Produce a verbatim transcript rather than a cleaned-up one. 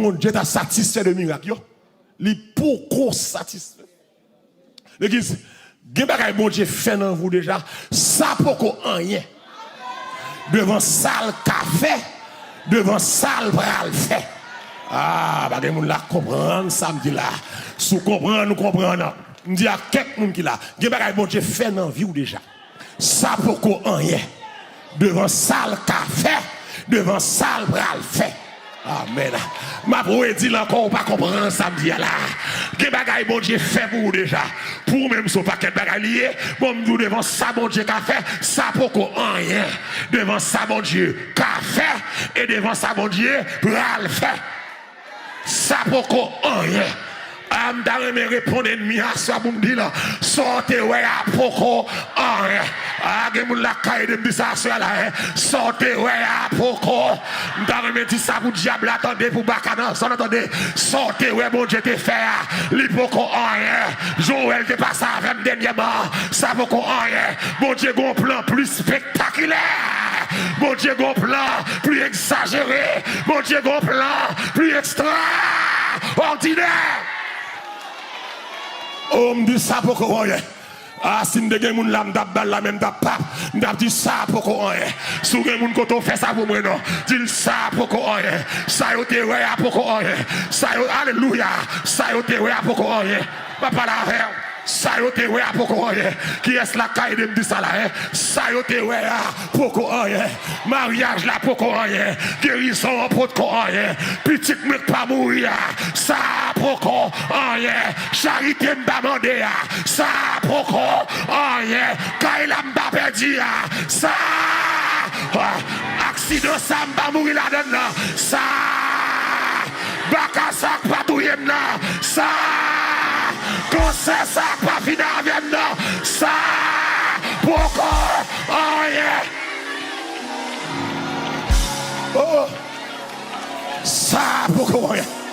Bondye ta satisfè de mirak yo. Li poko satisfè. Legliz, gen bagay Bondye fè nan vi w deja. Sa poko anyen. Devan sa l ka fè, devan sa l pral fè. Ah, pa gen moun la k konprann sa m di la. Si w konprann, ou konprann. M di a kèk moun ki la. Gen bagay Bondye fè nan vi w deja. Sa poko anyen. Devan sa l ka fè, devan sa l pral fè. Amèn. M ap redi l ankò, ou pa konprann sa m di a la. Gen bagay Bondye fè pou ou deja. Pou ou menm, se yon pakèt bagay li ye. Bon, m di w devan sa Bondye ka fè, sa poko anyen. Devan sa Bondye ka fè, e devan sa Bondye pral fè. Sa poko anyen. A, m ta renmen reponn ènmi a aswè a pou m di l, sa w te wè a poko anyen. A, gen moun la k ka ede m di sa aswè a la, en. Sa w te wè a poko. M ta renmen di sa pou dyab la tande, pou bakana sa tande. Sa w te wè Bondye te fè a, li poko anyen. Jan w wè l te pase avè m dènyèman, sa poko anyen. Bondye gen yon plan plis spektakilè. Bondye gen yon plan pli egzajere. Bondye gen yon plan pli ekstraòdinè. O, m di sa poko anyen. A, si m te gen moun la, m t ap ba l la, men m t ap pap. M t ap di sa poko anyen. Si w gen moun kote w, fè sa pou mwen non. Di l sa poko anyen. Sa yo te wè a poko anyen. Sa yo, alelouya. Sa yo te wè a poko anyen. M ap pale avè w. Sa yo te wè a poko anyen. Kiyès la k ka ede m di sa la, en? Sa yo te wè a poko anyen. Maryaj la poko anyen. Gerizon an potko anyen. Pitit mwen k pa mouri a, sa poko anyen. Charite m pa mande a, sa poko anyen. Kay la m pa pèdi a, sa, ah, aksidan sa m pa mouri ladann nan, sa, baka sa k pa touye m nan, sa, kansè sa k pa fini avè m nan, sa poko anyen. Oh, sa poko anyen.